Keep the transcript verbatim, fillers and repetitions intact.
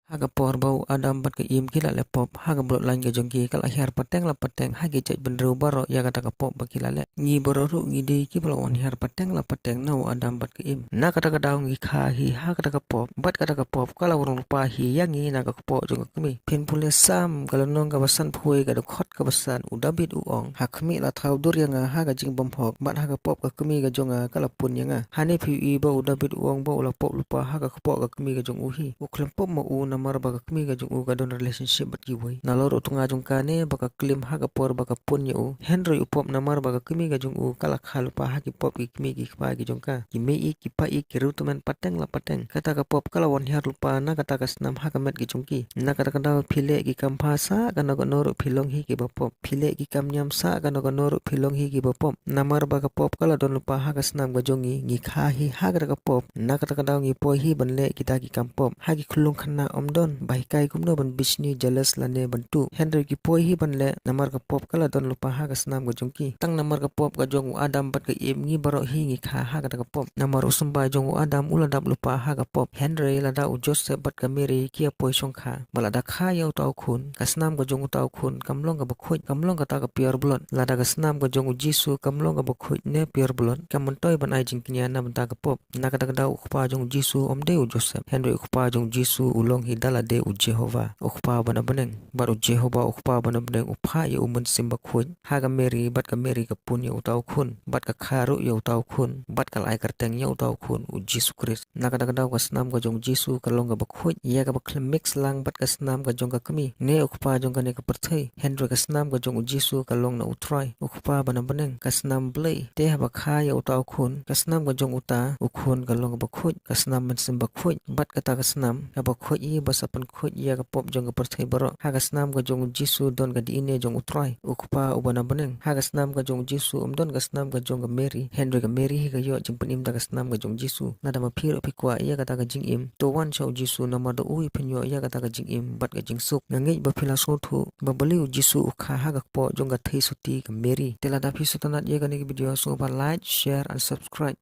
Ha ka por ba u Adam bad ka Im ki la leh pop, ha ka bloodline ka jong ki ka la hiar pateng la pateng ha ki jaitbynriew baroh ïa kata ka pop ba ki la leh. Ngi baroh ruh ngi dei kiba la wan hiar pateng la pateng na u Adam bad ka Im. Na kata ka daw ngi kha hi ha kata ka pop, bad kata ka pop ka la wan lypa hi ïa ngi na ka kpoh jong ka kmie. Phin pule Salm ka lynnong kaba sanphew wei ka dkhot kaba san, u David u ong, ha khmih, la thaw dur ïa nga ha ka jingbymhok, bad ha ka pop ka kmie ka jong nga ka la pun ïa nga. Hangne phi ïohi ba u David u ong ba u la pop lypa ha ka kpoh ka kmie ka jong u hi. U khlem pop ma u namar ba ka kmie ka jong u ka don relationship bad kiwei. Nalor u tnga jong kane ba ka klim ha ka por ba ka pun ïa u. Hynrei u pop namar ba ka kmie ka jong u ka la kha lypa ha ki pop ki kmie ki kpa ki jong ka. Ki mei ïeit ki pa ïeit ki riewtymmen pateng la pateng. Kata ka pop ka la wan hiar lypa na kata ka snam ha ka met ki jong ki. Na kata ka daw phi leh ki kam bha sah kano kano ruh phi long hi kiba pop. Phi leh ki kam niam sah kano kano ruh phi long hi kiba pop. Namar ba ka pop ka la don lypa ha ka snam ka jong ngi, ngi kha hi ha kata ka pop. Na kata ka daw ngi poi hi ban leh kita ki kam pop. Ha ki khyllung khynnah ym don ba hikai kumno ban bishni, jealous lane ban tuh. Hynrei ki poi hi ban leh namar ka pop ka la don lypa ha ka snam ka jong ki. Tang namar ka pop ka jong u Adam bad ka Im ngi baroh hi ngi kha ha kata ka pop. Namar u symbai jong u Adam u la dap lypa ha ka pop. Hynrei lada u Joseph bad ka Mary ki ïa poi shongkha, bad lada kha ïa uta u khun, ka snam ka jong uta u khun kam long kaba khuid, kam long kata ka pure blood. Lada ka snam ka jong u Jisu kam long kaba khuid ne pure blood, kam myntoi ban ai jingkñia na bynta ka pop. Na kata ka daw u kpa jong u Jisu ym dei u Joseph, hynrei u kpa jong u Jisu u long hi da lade u Jehobah, u Kpa ba na bneng. Bad u Jehobah u Kpa ba na bneng u phah ïa u Mynsiem Bakhuid ha ka Mary, bad ka Mary ka pun ïa uta u khun, bad ka kha ruh ïa uta u khun, bad ka la ai kyrteng ïa uta u khun u Jisu Khrist. Na kata ka daw ka snam ka jong u Jisu ka long kaba khuid, ïa kaba khlem mix lang bad ka snam ka jong ka kmie ne u kpa jong kane ka pyrthei. Hynrei ka snam ka jong u Jisu ka long na U Trai, u Kpa ba na bneng, ka snam Blei. Te haba kha ïa uta u khun, ka snam ka jong uta u khun ka long kaba khuid, ka snam Mynsiem Bakhuid. Bad kata ka snam kaba khuid hi ba sa pynkhuid ïa ka pop jong ka pyrthei baroh. Ha ka snam ka jong u Jisu don ka D N A jong U Trai, u Kpa uba na bneng. Ha ka snam ka jong u Jisu ym don ka snam ka jong ka Mary, hynrei ka Mary hi ka ïoh jingpynim da ka snam ka jong u Jisu. Lada ma phi ruh phi kwah ïa kata ka jingim, to wan sha u Jisu, namar da u hi phin ïoh ïa kata ka jingim bad ka jingsuk. Nga ngeit ba phi la sngewthuh ba balei u Jisu u kha ha ka kpoh jong ka theisotti ka Mary. Te lada phi sngewtynnat ïa kane ka video, sngewbha like, share and subscribe.